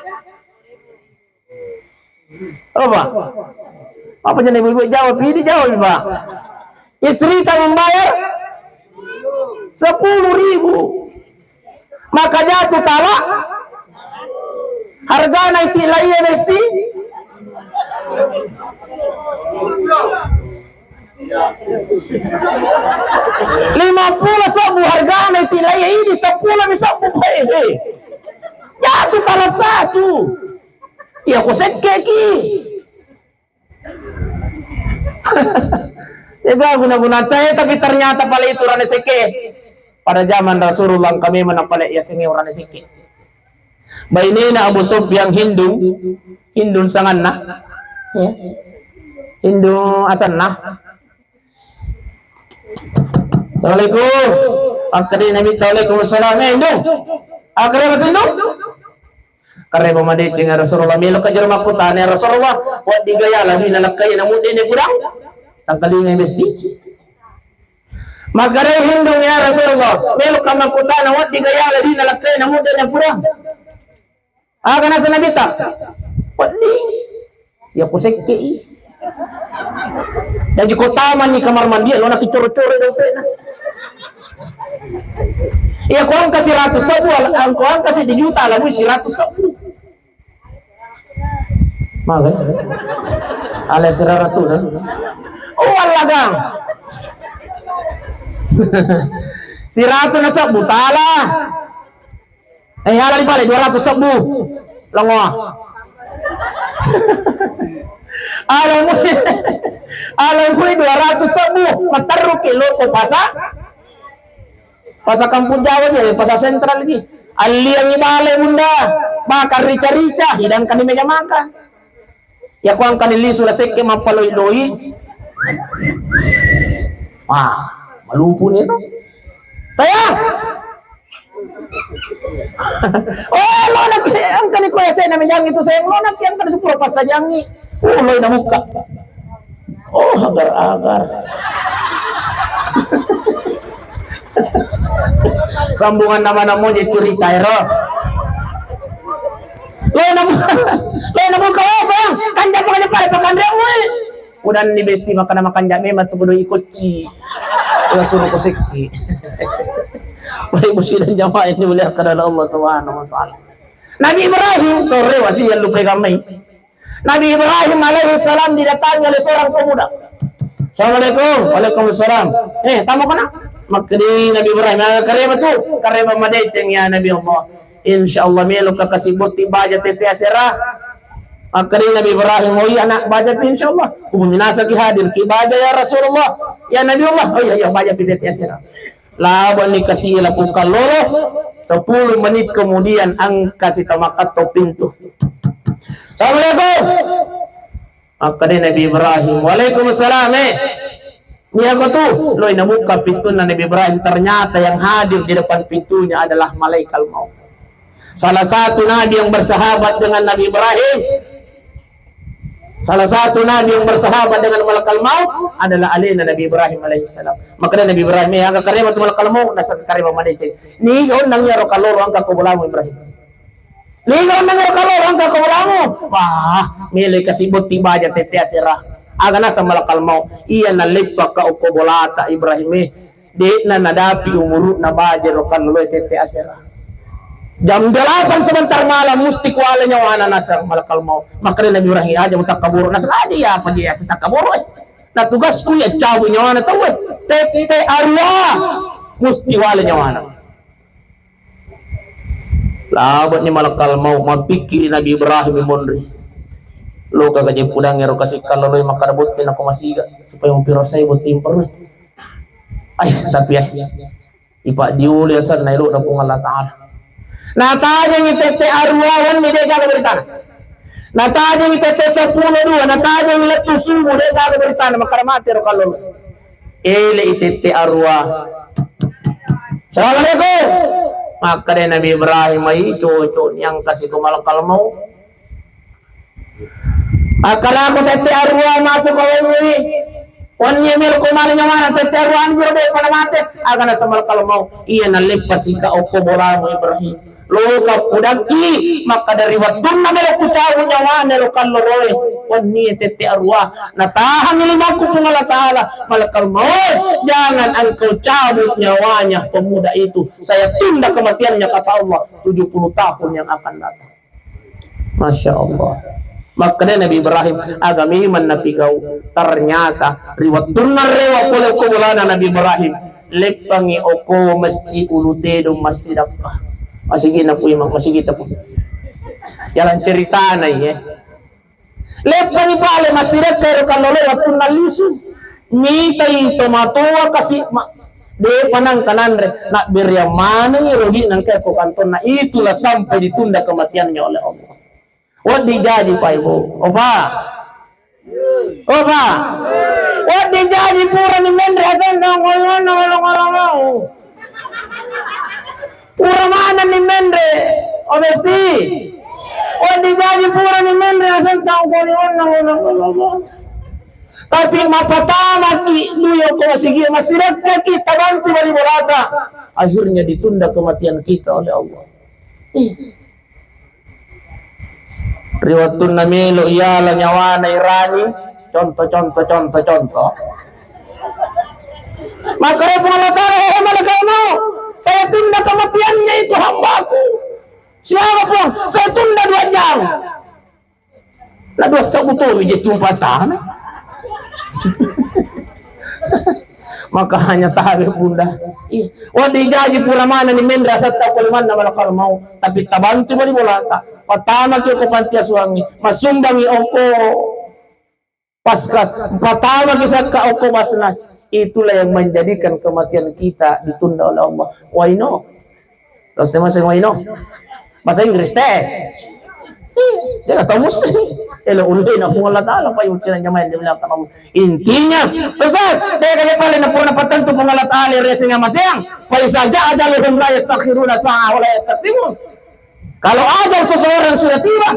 apa? Apa jadi ibu-ibu jawab? Ini jawab, Pak. Istri tak membayar sepuluh ribu. Maka jatuh talak. Hargana iti laiya besti. Lima puluh sebbu hargana iti laiya ini sepuluh mi sebbu. Hehe. Jatuh talak satu. Iya ko sekkeki. Ega guna-guna te, tapi ternyata pale itu urane sekke. Pada zaman Rasulullah kami mana pale ya senge urane sekke. Bainena Abu Sufyan Hindun, Hindun sanganna. Ya. Hindu asanna. Assalamualaikum. Akkadi Nabi, "Waalaikumsalam." Eh, Hindu. Akkadi Hindu. Kareba madeceng ya Rasulullah, melo ka jero makkutana ya Rasulullah, wedding gaya labi nalakkai namu dene gudang. Tangkalinga besti. Makkadai Hindu, "Ya Rasulullah, melo ka makkutana wedding gaya labi nalakkai namu dene gudang." Aga nasa Nabitta? Wedding. Ya ku sekke i. Jaji ko tamani kamar mandi, lo naki coro-coro dompetna. Iya ko angka siratu sebbu, al-, angko angka seddi juta, alabui siratu sebbu. Maga? Ale siratu na. Oh, allagang. Siratu na sebbu tala. Eh, ala di pale dua ratus sebbu. Langoa. Ala mui, ala mui dua ratus sebbu. Materru ki loko pasa. Pasa Kampung Jawa je, pasa sentral ji. Alliangi bale bunda. Bakar rica-rica, hidangkan di meja makan. Iya ko angkani lisu la sekke mappaloi-loi. Wah, malupu ni to. Sayang. Oh, lo naki angkani ko ya saya nami jangi tu sayang, lo naki angkani tu pura passajangi. Oh, loi na buka. Oh, agar-agar. Sambungan nama-nama je cerita ero. Lo na, lo na buka, oh, sayang, kan jamu aja pada pakan dia, woi. Udah ni besti makan makan jam memang tu kudu ikut ci. Udah suruh kusikki. Baik, musi dan jamaah yang dimuliakan oleh Allah Subhanahu wa Ta'ala. Nabi Ibrahim, torre wasi yang lupa ikan mai. Nabi Ibrahim alaihi salam didatangi oleh seorang pemuda. "Assalamualaikum." "Waalaikumsalam." "Eh, tamu kena?" Makkedi Nabi Ibrahim, "Ah, kareba tu, kareba madeceng ya Nabi Allah. Insya Allah melo ka kasi botti baja tette asera." Makkedi Nabi Ibrahim, "Oh iya nak, baja pi insya Allah. Kubu minasa ki hadir ki baja ya Rasulullah, ya Nabi Allah. Oh iya, iya, baja pi tette asera." Labanni kasi lapung kallolo, sepuluh menit kemudian engka sitamakatto pintu. "Assalamualaikum." Makkeda Nabi Ibrahim, "Waalaikumsalam, eh. Niako tu?" Loi nabuka pintunna Nabi Ibrahim, ternyata yang hadir di depan pintunya adalah malaikat maut. Salah satu nabi yang bersahabat dengan Nabi Ibrahim, salah satu nabi yang bersahabat dengan malakal maut adalah alena Nabi Ibrahim alaihissalam. Makkeda Nabi Ibrahim, "Eh, aga kareba tu malakal maut, nasaba kareba madeceng. Niga onnang iyaro kallolo engka ko bolamu Ibrahim? Niga onnang iyaro kallolo engka ko bolamu?" "Wah, melo kasi botti baja tette asera." Aga naseng malakal maut, "Iya naleppa ka okko bolata Ibrahim, eh. De'na nadapi umuru'na baja ro kalloloe tette asera. Jam delapan sebentar malam musti kuala nyawana," naseng malakal maut. Makkeda Nabi Ibrahim, "Aja mutakkaboro." Naseng, "Aja iya apa dia sitakkaboro, eh. Na tugasku ya cabut nyawana tau, eh. Tette arua musti wala nyawana." Labanni malakal maut, mappikkiri Nabi Ibrahim monri. Loka gaje pudang ero kasi kalloloi makkeda botti nako masiga supaya mupirasai botti imperui. Ai, tapi ai, ipaddiuli asenna elo'na Puang Allah Ta'ala. Natajengi tette arua wenni de gaga beritana. Natajengi tette seppulo dua, natajengi lettu subuh de gaga beritana, makkeda mate ro kallolo. Ele'i tette arua. "Assalamualaikum." Makkeda Nabi Ibrahim, "Ai, cocok ni engkasi ko malakal maut." "Akkalako tette arua matu ko wenniwi. Wenni melo ko male nyawana tette arua anu jero de pada mate." Aga naseng malakal maut, "Iya naleppasi ka okko bolamu Ibrahim. Loka pudakki makkeda ri wettunna melo kucabu nyawana ro kalloloe. Wenni tette arua. Natahangi limakku Puang Allah Ta'ala. Malakal maut, jangan engkau cabut nyawanya pemuda itu. Saya tunda kematiannya," kata Allah, "tujuh puluh tahun yang akan datang." Masya Allah. Makkeda Nabi Ibrahim, aga memang napigau. Ternyata ri wettunna rewa pole ko bolana Nabi Ibrahim, leppangi oko masjid Ulu Tedong massidakka. Masigi naku imang, masigi tapu. Jalan ceritana ye. Leppangi pale massidakka ero kallolo wettunna lisu. Mitai tomatoa kasi ma-, depa nangka nanre, nabberiang manengi rodi nangka ko kantonna, itulah sampai ditunda kematiannya oleh Allah. Wedding jaji, Pak, Ibu. Opa. Opa. Wedding jaji purani menre asenna ngolongonna ngolong-ngolongau. Pura manenni menre, O Besti. Wedding jaji purani menre asenna ngolongonna ngolong-ngolongau. Tapi mappatamaki duyo ko masigi, masirekkaki tabantu bali bolata. Akhirnya ditunda kematian kita oleh Allah. Ih. Ri wettunna melo iyala nyawana irani, contoh, contoh, contoh, contoh. Makkeda Puang Allah Ta'ala, "Eh, malaikat maut, saya tunda kematiannya itu hambaku." "Siapa, Puang?" "Saya tunda dua jam." Na dua sebbu to je tumpatana. Makanya tabe bunda. Ih, wedding jaji pura manenni menre asenna ko limanna malakal maut. Tapi tabantu bali bolata. Pattamaki ko panti asuhangi. Masumbangi oko Paskas. Pattamaki sakka oko Basnas. Itulah yang menjadikan kematian kita ditunda oleh Allah. Why not? Terus saya masih ngomong, bahasa Inggris teh. Dia nggak tahu musik. Elo ulle na Puang Allah Ta'ala, Pak, yucina nyamai dia bilang Allah. Intinya, Ustaz, dia kaya paling na purna patentu Puang Allah Ta'ala, rese nyamateang. Fa iza jaa ajaluhum la yastakhiruna sa'a wa la yastaqdimun. Kalau ajal seseorang sudah tiba,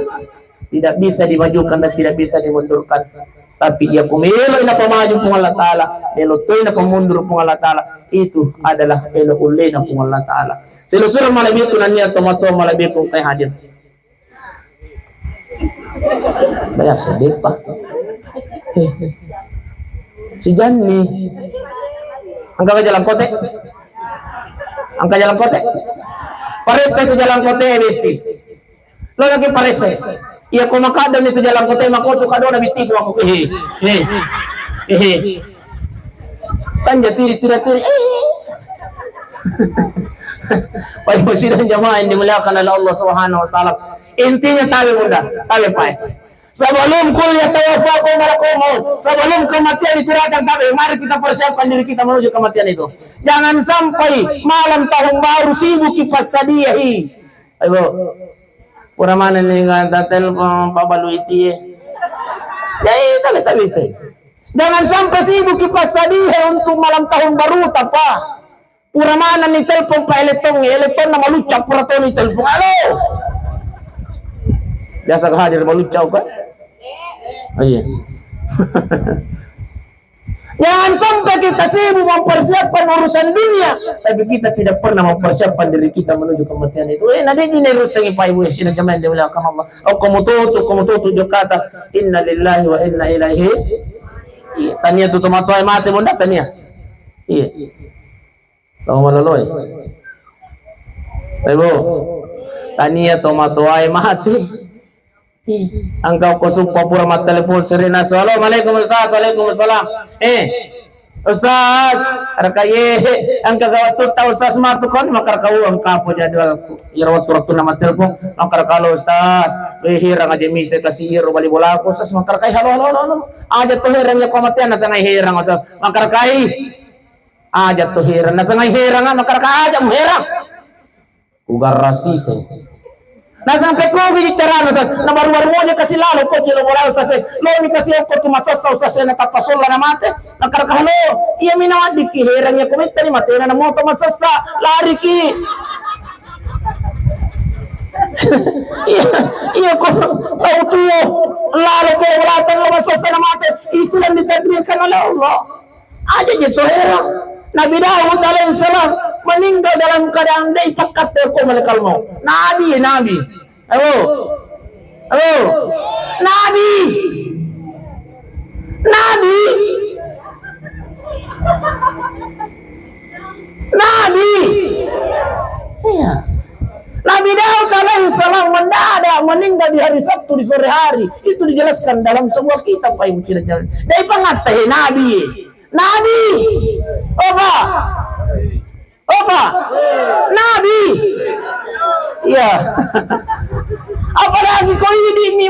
tidak bisa dimajukan dan tidak bisa dimundurkan. Tapi iya ku melo napamaju Puang Allah Ta'ala, melo toi napamundur Puang Allah Ta'ala, itu adalah elo ullena Puang Allah Ta'ala. Silusur malebbiku nania tomatoa malebbiku kai hadir. Bayar sedih, Pak. Si Janni. Angka jalan kote. Angka jalan kote. Paressa itu jalan kote, Besti. Lo lagi parese. Iya ko makadang itu jalan kota mako tu kadona bitiku aku. Hehe. Hehe. Hehe. Kan jatiri tidak tiri. Eh. Pai sidang jamaah yang dimuliakan oleh Allah Subhanahu wa taala. Intinya tabe bunda, tabe pai. Sebelum kul yatawaffakum malakul maut, sebelum kematian itu datang, tabe, mari kita persiapkan diri kita menuju kematian itu. Jangan sampai malam tahun baru sibuk kipas sadiyahi. Ayo, pura mana ni ngata telepon Pak Baluiti, eh. Ya, eh, tabe, tabe, tabe. Jangan sampai sibuk kipas sadiyahi untuk malam tahun baru, tapa. Pura manenni telpon pa elektong, elektonna malucca pura toni telpon. Halo. Biasa ka hadir malucca, Pak? Oh, iya. Jangan sampai kita sibuk mempersiapkan urusan dunia, tapi kita tidak pernah mempersiapkan diri kita menuju kematian itu. Eh, nanti ini rusak, Pak Ibu, sidang jamaah yang dimuliakan Allah. Oh, kamu tutup, kamu tutup, dia kata, "Inna lillahi wa inna ilaihi." Iya, tania tu tomatoa mate, bunda, tania. Iya. Tau maloloe. Ibu, tania tomatoae mate. Ih, engka ko suppa pura mattelepon sirina. Assalamualaikum Ustaz. Waalaikumsalam. Eh, Ustaz, rakaye, engka ga wettu ta Ustaz matu kon, maka rakau engka apa jadwalku. Iyaro wettu-wettunna mattelepon, maka rakalo Ustaz. Weh, herang aja mise kasi iyaro bali bolaku Ustaz, maka rakai halo, halo, halo, halo. Aja to herang ya ko matian nasangai herang Ustaz. Maka rakai. Aja to herang, nasangai herang, maka raka aja mu herang. Ugarrasi se. Nasampe ko biji carana sa, na baru-baru moja kasi lalo ko kilo bola sa se. Lo mi kasi ko tu masassa sa se na tappa solla na mate. Maka raka halo, iya mi na waddiki herang ya ko metta ni matena na moto masassa, lari ki. Iya, iya ko tau tuo lalo ko bola tang lo masassa na mate. Itulah ditakdirkan oleh Allah. Aja je to herang. Nabi Daud alaihissalam meninggal dalam keadaan de' ipakkatte ko malaikat maut. Nabi, nabi. Halo. Halo. Nabi. Nabi. Nabi. Iya. Nabi Daud alaihissalam mendadak meninggal di hari Sabtu di sore hari. Itu dijelaskan dalam sebuah kitab, Pak Ibu, tidak jalan. De' ipangatte nabi. Nabi. Apa? Apa? Nabi. Iya. Apalagi ko idi ni.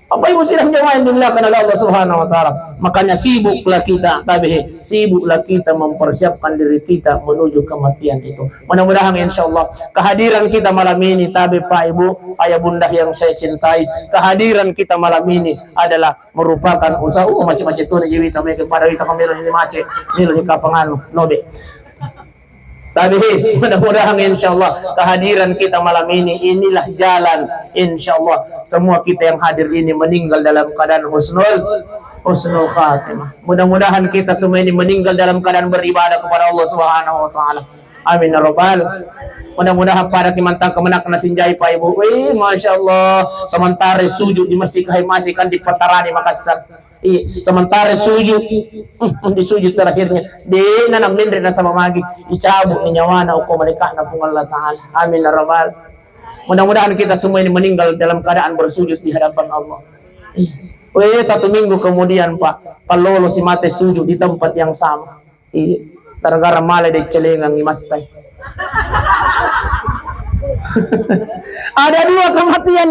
Apa Ibu sidang jamaah yang dimuliakan oleh Allah Subhanahu wa Ta'ala? Makanya sibuklah kita, tabe, sibuklah kita mempersiapkan diri kita menuju kematian itu. Mudah-mudahan, insya Allah, kehadiran kita malam ini, tabe, Pak Ibu, ayah bunda yang saya cintai, kehadiran kita malam ini adalah merupakan usaha, uh, macet-macet tu ni jiwi, tabe, kepada kita pemilu ini macet, milu ni kapang anu, lobe. Tapi mudah-mudahan, insya Allah, kehadiran kita malam ini, inilah jalan, insya Allah, semua kita yang hadir ini meninggal dalam keadaan husnul, husnul khatimah. Mudah-mudahan kita semua ini meninggal dalam keadaan beribadah kepada Allah Subhanahu wa Ta'ala. Amin ya Rabbal. Mudah-mudahan pada kimantang kemenak nasinjai, Pak Ibu. Wih, Masya Allah. Sementara sujud di masjid, hai masih kan di Petarani Makassar. Iya, sementara sujud, di sujud terakhirnya, de' na menre nasaba magi, dicabut ni nyawana, uko malaikat na Puang Allah Ta'ala. Amin ya Rabbal. Mudah-mudahan kita semua ini meninggal dalam keadaan bersujud di hadapan Allah. Iya. Weh, satu minggu kemudian, Pak, kalau si mate sujud di tempat yang sama. Iya, gara-gara male de' celengang i massai. Ada dua kematian,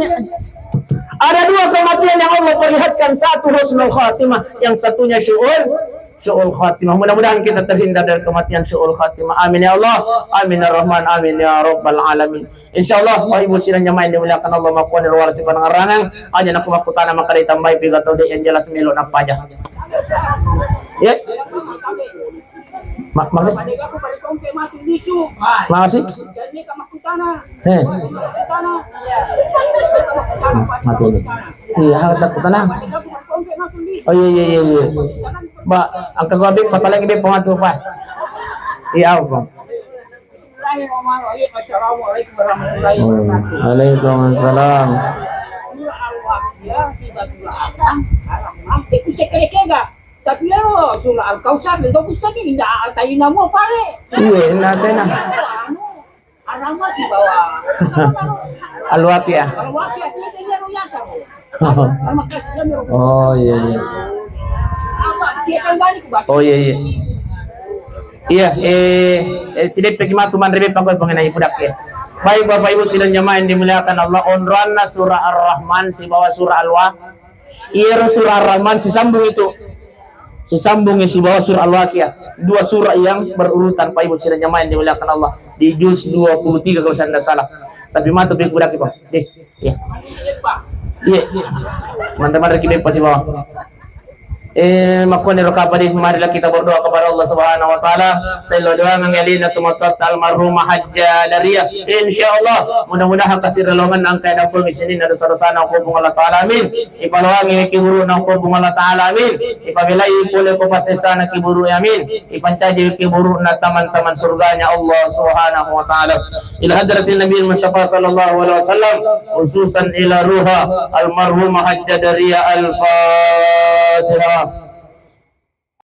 ada dua kematian yang Allah perlihatkan, satu husnul khatimah, yang satunya su'ul, su'ul khatimah. Mudah-mudahan kita terhindar dari kematian su'ul khatimah. Amin ya Allah, amin ya Rahman, amin ya Rabbal Alamin. Insya Allah, Bapak Ibu sidang jamaah yang dimuliakan Allah, makkuani ruwara sipanangarangeng, aja naku makkutana maka ditambahi piga tau de' yang jelas melo napaja. Ya. Ma-, makasih. Makasih. Eh. Mati ini. Iya, hal takut tenang. Oh iya, iya, iya, iya. Ba, angka gua bib, patah lagi bib, pematu, Pak. Iya, apa? Bismillahirrahmanirrahim. Assalamualaikum warahmatullahi wabarakatuh. Waalaikumsalam. Surah Al-Waqiah, sudah surah Al-An'am, Al-An'am. Eh, ku sekere kega. Tapi ero surah Al-Kautsar, itu ku sedi inda ataina mo pale. Iya, inda ataina. Anu, Al-Waqiah. Oh iya, iya. Oh iya, iya. Iya, eh, eh, sideppe ki matu manre beppa ko pengenai budak ya. Baik Bapak Ibu sidang jamaah yang dimuliakan Allah, onroanna surah Ar-Rahman sibawa surah Al-Wa-, iyaro surah Ar-Rahman sisambung itu. Sisambungi sibawa surah Al-Waqiah. Dua surah yang berurutan, Pak Ibu sidang jamaah yang dimuliakan Allah. Di juz dua puluh tiga kalau saya tidak salah. Tapi matu pi budak, Pak. Deh, iya. Iya. Manre-manre ki beppa sibawa. Eh, makkoni ro kapadi, marilah kita berdoa kepada Allah Subhanahu wa Ta'ala. Tello doangan ngalina tu matotta almarhumah Hajjah Daria. Insya Allah, mudah-mudahan kasih relongan angkai dampung isininna dosa-dosana, hukum Allah Ta'ala. Amin. Ipaloangi weki burukna ko Puang Allah Ta'ala, amin. Ipabelai pole ko pasessana ki buruk, amin. Ipancaji weki burukna taman-taman surganya Allah Subhanahu wa Ta'ala. Ila hadratin Nabi Mustafa sallallahu alaihi wasallam, khususan ila ruha almarhumah Hajjah Daria. Al-Fatihah.